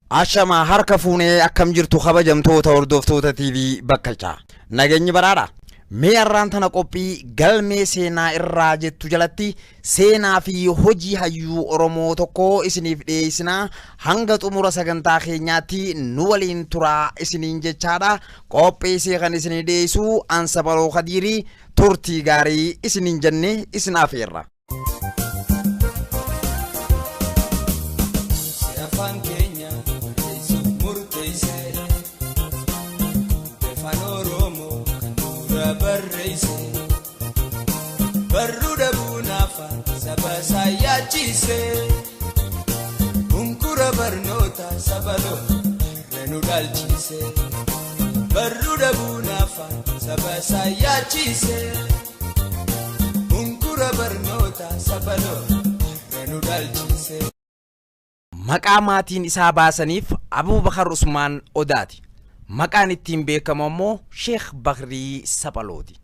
Ashama harka fuunee akkam jirtu kabajamtoota hordoftoota TV Bakkalchaa. Nageenyi baraadha. Mee har'aan tana qophii galmee seenaa irraa jettu jalatti seenaa fi hojii hayyuu Oromoo tokko isiniif dhiyeessinaa hanga xumura sagantaa keenyaatti nu waliin turaa isiniin jechaadha. Qopheessee kan isinii dhiyeessu Ansa Baloo Kadiirii turtii gaarii isiniin jennee isin afeerra. Afaan keenya barreessuuf murteesse afaan Oromoo kan dura barreesse barruu dhabuun afaan saba isaa yaachise hunkura barnoota saba loon har'a nu dhaalchise barruu dhabuun afaan saba isaa yaachise hunkura barnoota saba loon har'a nu dhaalchise. Maqaa maatiin isaa baasaniif Abuubakar Usmaan Odaati. Maqaan ittiin beekamu ammoo Sheekh Bakrii Saphalooti.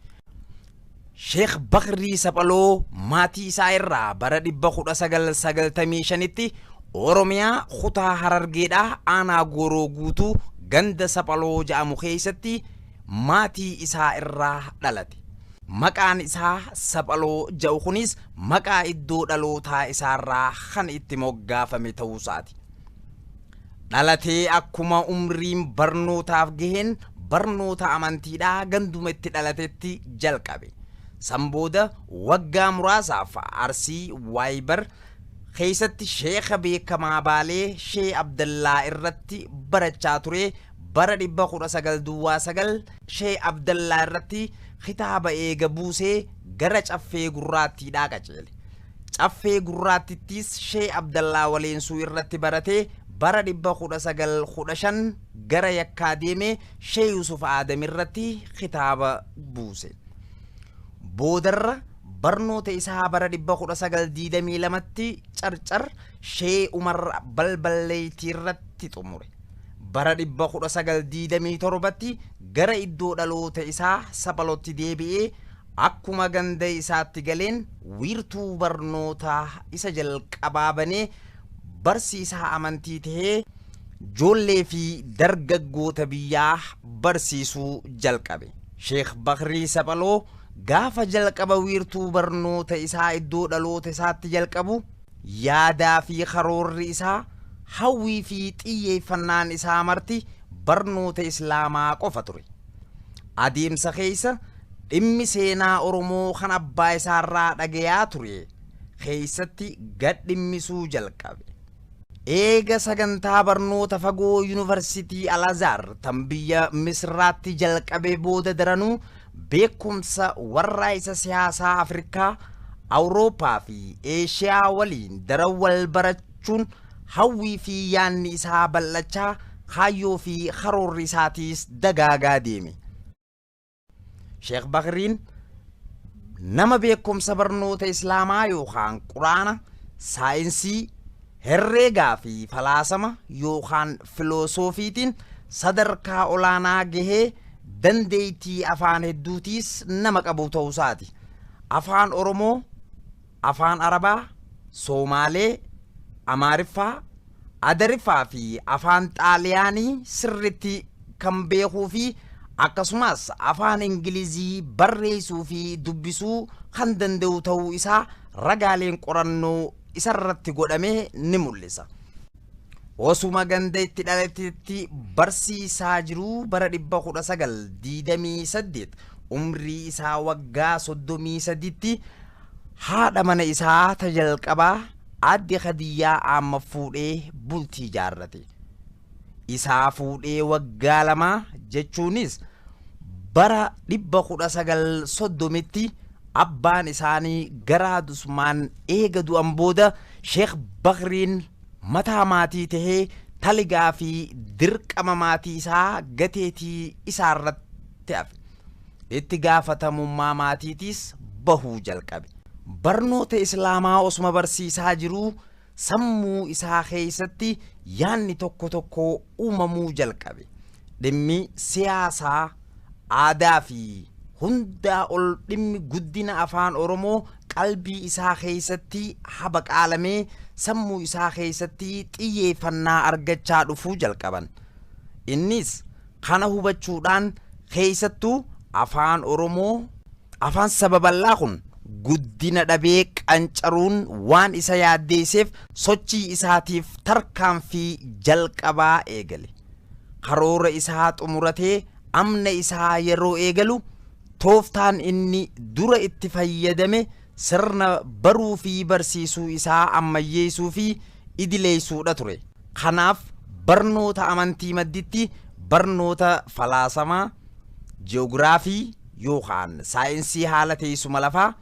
Sheekh Bakrii Saphaloo maatii isaa irraa bara 1995tti Oromiyaa kutaa Harargeedhaa aanaa Gooroo guutuu ganda Saphaloo jedhamu keessatti maatii isaa irraa dhalate. Maqaan isaa Saphaloo jedhu kunis maqaa iddoo dhalootaa isaarraa kan itti moggaafame ta'uu isaati. Dhalatee akkuma umriin barnootaaf gaheen barnoota amantiidhaa ganduma itti dhalatetti jalqabe. San booda waggaa muraasaaf Arsii Waayibar keessatti sheeka beekamaa Baalee Shee Abdallaa irratti barachaa ture bara 1909 Shee Abdallaa irratti kitaaba eega buusee gara Caffee Gurraattiidhaa qajeele. Caffee Gurraattittis Shee Abdallaa Waleensuu irratti baratee bara 1915 gara Yakkaa deemee Shee Yusuf Aadam irratti kitaaba buuse. Boodarra barnoota isaa bara 1922tti Carcar Shee Umar Balballeetii irratti xumure. Bara 1927tti gara iddoo dhaloota isaa Saphalootti deebi'ee akkuma ganda isaatti galeen wiirtuu barnootaa isa jalqabaa banee barsiisaa amantii tahee ijoollee fi dargaggoota biyyaa barsiisuu jalqabe. Sheekh Bakrii Saphaloo gaafa jalqaba wiirtuu barnoota isaa iddoo dhaloota isaatti jalqabu yaadaa fi karoorri isaa hawwii fi xiyyeeffannaan isaa marti barnoota Islaamaa qofa ture. Adeemsa keessa dhimmi seenaa Oromoo kan abbaa isaarraa dhagayaa ture keessatti gad dhimmisuu jalqabe. Eega sagantaa barnoota fagoo Yuunivarsiitii Al-Azhar tan biyya Misraatti jalqabe booda daranuu beekumsa warra isa siyaasaa Afrikaa, Awurooppaa fi Eeshiyaa waliin daran wal barachuun hawwii fi yaanni isaa bal'achaa kaayyoo fi karoorri isaatiis dagaagaa deeme. Sheekh Bakriin nama beekumsa barnoota Islaamaa yookaan Quraana, saayinsii, herreegaa fi falaasama yookaan filoosofiitiin sadarkaa olaanaa gahee dandeettii afaan hedduutiis nama qabu ta'uu isaati. Afaan Oromoo, Afaan Arabaa, Soomaalee, Amaariffaa, Adariffaa fi Afaan Xaaliyaanii sirriitti kan beekuu fi akkasumas Afaan Ingilizii barreessuu fi dubbisuu kan danda'u ta'uu isaa ragaaleen qorannoo isarratti godhame ni mul'isa. Osuma ganda itti dhalatetti barsiisaa jiruu bara 1928 umrii isaa waggaa 33tti haadha mana isaa ta jalqabaa Aadde Khadiyyaa Aamma fuudhee bultii jaarrate. Isaa fuudhee waggaa lamaa jechuunis bara 1930tti abbaan isaanii Garaad Usmaan eega du'an booda Sheekh Bakriin mataa maatii tahee taligaa fi dirqama maatii isaa gateetii isaarratti hafe. Itti gaafatamummaa maatiitiis bahuu jalqabe. Barnoota Islaamaa osuma barsiisaa jiruu sammuu isaa keessatti yaanni tokko tokko uumamuu jalqabe. Dhimmi siyaasaa, aadaa fi hundaa ol dhimmi guddina afaan Oromoo qalbii isaa keessatti habaqaalamee sammuu isaa keessatti xiyyeeffannaa argachaa dhufuu jalqaban. Innis kana hubachuudhaan keessattuu afaan Oromoo afaan saba bal'aa kun guddina dhabee qancaruun waan isa yaaddeesseef sochii isaatiif tarkaanfii jalqabaa eegale. Karoora isaa xumuratee amna isaa yeroo eegalu tooftaan inni dura itti fayyadame sirna baruu fi barsiisuu isaa ammayyeessuu fi idileessuudha ture. Kanaaf barnoota amantii madditti barnoota falaasamaa, ji'oogiraafii yookaan saayinsii haala teessuma lafaa,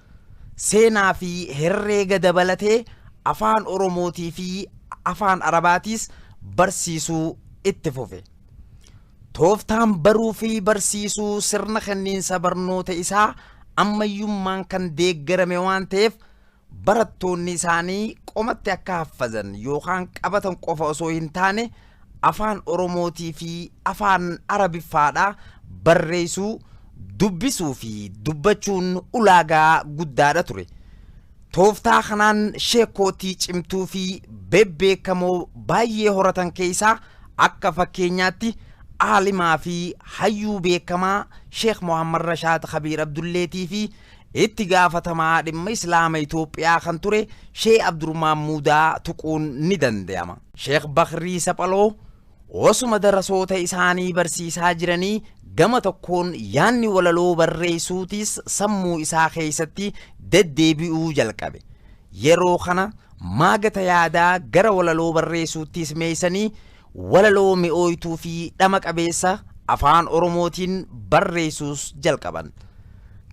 seenaa fi herreega dabalatee afaan Oromootii fi afaan Arabaatiis barsiisuu itti fufe. Tooftaan baruu fi barsiisuu sirna kenniinsa barnoota isaa ammayyummaan kan deeggarame waan ta'eef barattoonni isaanii qomatti akka haffazan yookaan qabatan qofa osoo hin taane afaan Oromootii fi afaan Arabiffaadhaa barreessuu, dubbisuu fi dubbachuun ulaagaa guddaadha ture. Tooftaa kanaan sheekootii cimtuu fi bebbeekamoo baay'ee horatan keessaa akka fakkeenyaatti aalimaa fi hayyuu beekamaa Sheekh Muhammad Rashaad Khabiir Abdulleetii fi itti gaafatamaa dhimma Islaama Itoophiyaa kan ture Sheekh Abdurrahmaan Muudaa tuquun ni danda'ama. Sheekh Bakrii Saphaloo osuma darasoota isaanii barsiisaa jiranii gama tokkoon yaanni walaloo barreessuutis sammuu isaa keessatti deddeebi'uu jalqabe. Yeroo kana maagata yaadaa gara walaloo barreessuuttis meeysanii walaloo mi'ooytuu fi dhama qabeessa afaan Oromootiin barreessuus jalqaban.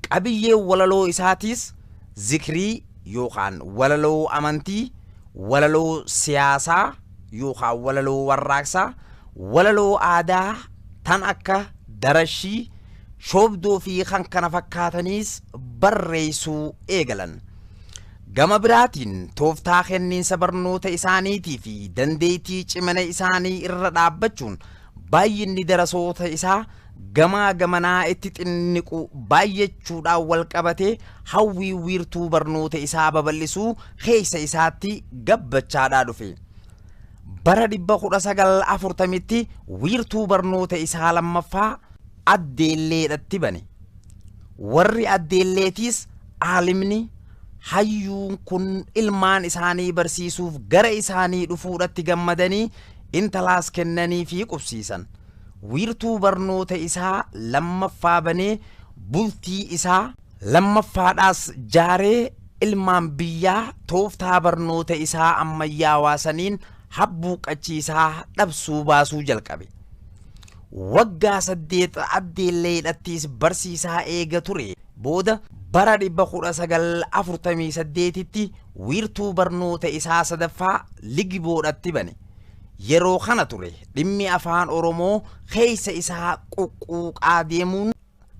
Qabiyyeen walaloo isaatiis zikrii yookaan walaloo amantii, walaloo siyaasaa yookaan walaloo warraaqsaa, walaloo aadaa tan akka darashii, shoobdoo fi kan kana fakkaataniis barreessuu eegalan. Gama biraatiin tooftaa kenniinsa barnoota isaaniitii fi dandeettii cimina isaanii irra dhaabbachuun baay'inni darasoota isaa gamaa gamanaa itti xinniqu baay'achuudhaan wal qabatee hawwii wiirtuu barnoota isaa babal'isuu keessa isaatti gabbachaadhaa dhufe. Bara 1940tti wiirtuu barnoota isaa lammaffaa Addeelleedhatti bane. Warri Addeelleetiis aalimni hayyuun kun ilmaan isaanii barsiisuuf gara isaanii dhufuudhatti gammadanii intalaas kennanii fi qubsiisan. Wiirtuu barnoota isaa lammaffaa banee bultii isaa lammaffaadhaas jaaree ilmaan biyyaa tooftaa barnoota isaa ammayyaawaa saniin habbuuqachiisaa dhabsuu baasuu jalqabe. Waggaa 8 Addeelleedhattis barsiisaa eega ture booda bara 1948tti wiirtuu barnoota isaa sadaffaa Ligiboodhatti bane. Yeroo kana ture dhimmi afaan Oromoo keessa isaa quqquuqaa deemuun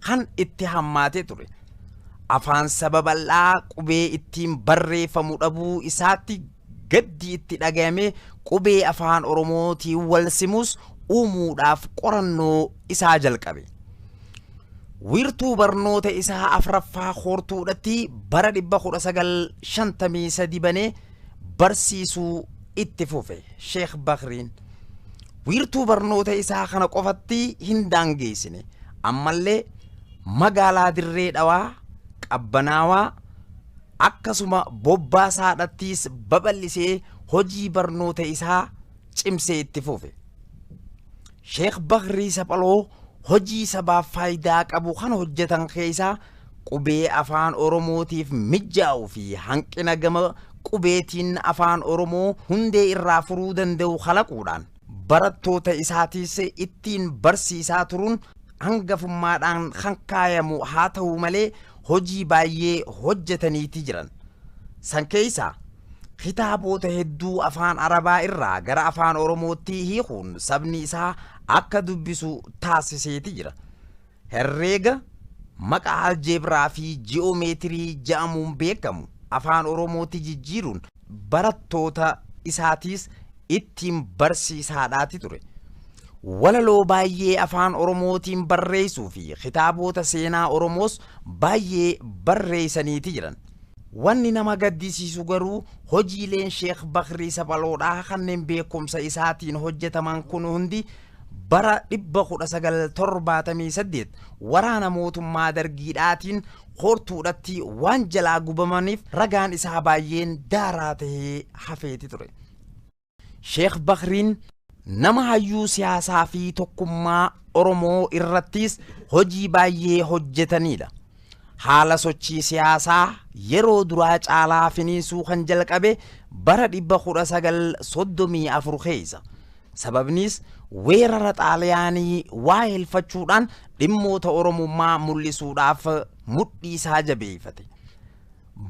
kan itti hammaate ture. Afaan saba bal'aa qubee ittiin barreeffamu dhabuu isaatti gaddi itti dhagahame qubee afaan Oromootiin wal simus uumuudhaaf qorannoo isaa jalqabe. Wiirtuu barnoota isaa afraffaa Hortuudhatti bara 1953 banee barsiisuu itti fufe Sheekh Bakriin. Wiirtuu barnoota isaa kana qofatti hin daangeessine. Ammallee magaalaa Dirree Dhawaa, Qabbanaawaa akkasuma Bobbaasaadhattis babal'isee hojii barnoota isaa cimsee itti fufe. Sheekh Bakrii Saphaloo hojii sabaaf faayidaa qabu kan hojjetan keessaa qubee afaan Oromootiif mijaa'uu fi hanqina gama qubeetiin afaan Oromoo hundee irraa furuu danda'u kalaquudhaan barattoota isaatiis ittiin barsiisaa turuun hangafummaadhaan kan kaayamu haa ta'u malee hojii baay'ee hojjetaniiti jiran. San keessaa kitaabota hedduu afaan Arabaa irraa gara afaan Oromootti hiikuun sabni isaa akka dubbisu taasiseeti jira. Herreega maqaa aljeebraa fi ji'oomeetirii jedhamuun beekamu afaan Oromootti jijjiiruun barattoota isaatiis ittiin barsiisaadhaati ture. Walaloo baay'ee afaan Oromootiin barreessuu fi kitaabota seenaa Oromoos baay'ee barreessaniiti jiran. Wanni nama gaddisiisu garuu hojiileen Sheekh Bakrii Saphaloodhaa kanneen beekumsa isaatiin hojjetaman kun hundi bara 1978 waraana mootummaa dargiidhaatiin hortuudhatti waan jalaa gubamaniif ragaan isaa baay'een daaraa tahee hafeeti ture. Sheekh Bakriin nama hayyuu siyaasaa fi tokkummaa Oromoo irrattis hojii baay'ee hojjetanidha. Haala sochii siyaasaa yeroo duraa caalaa finiinsuu kan jalqabe bara 1934 keessa. Sababnis weerara Xaaliyaanii waa helfachuudhaan dhimmoota Oromummaa mul'isuudhaaf mudhii isaa jabeeffate.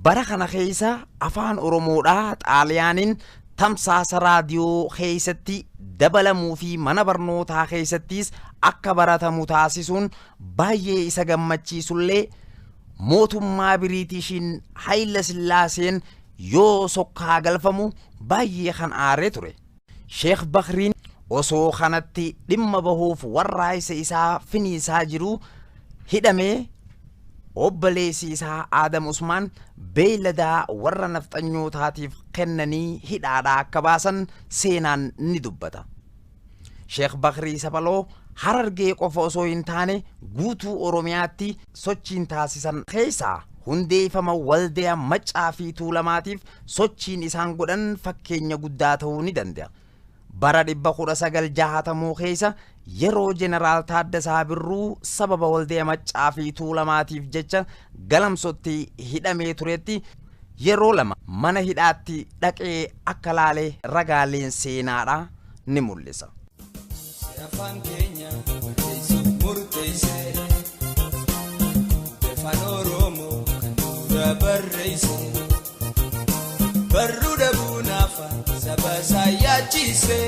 Bara kana keessa afaan Oromoodhaa Xaaliyaaniin tamsaasa raadiyoo keessatti dabalamuu fi mana barnootaa keessattis akka baratamu taasisuun baay'ee isa gammachiisullee mootummaa Biriitishiin Hayila Sillaaseen yoo sokkaa galfamu baay'ee kan aaree ture. Sheekh Bakriin osoo kanatti dhimma bahuuf warraaqsa isaa finiisaa jiru hidhamee obboleessi isaa Aadam Usmaan beeyladaa warra nafxanyootaatiif kennanii hidhaadhaa akka baasan seenaan ni dubbata. Sheekh Bakrii Saphaloo Harargee qofa osoo hin taane guutuu Oromiyaatti sochiin taasisan keessaa hundeeffama waldayaa Maccaa fi Tuulamaatiif sochiin isaan godhan fakkeenya guddaa ta'uu ni danda'a. Bara 1960 keessa yeroo Jeneraal Taaddasaa Birruu sababa waldayaa Maccaa fi Tuulamaatiif jecha galamsootti hidhamee turetti yeroo lama mana hidhaatti dhaqee akka laale ragaaleen seenaadha ni mul'isa. Afaan keenya barreessuuf murteesse, afaan Oromoo kan dura barreesse, barruu dhabuun afaan saba isaa yaachise,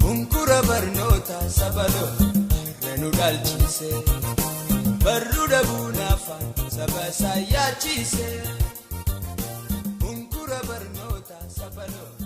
hunkura barnoota saba loon nu dhaalchise, barruu dhabuun afaan saba isaa yaachise, hunkura barnoota saba loon.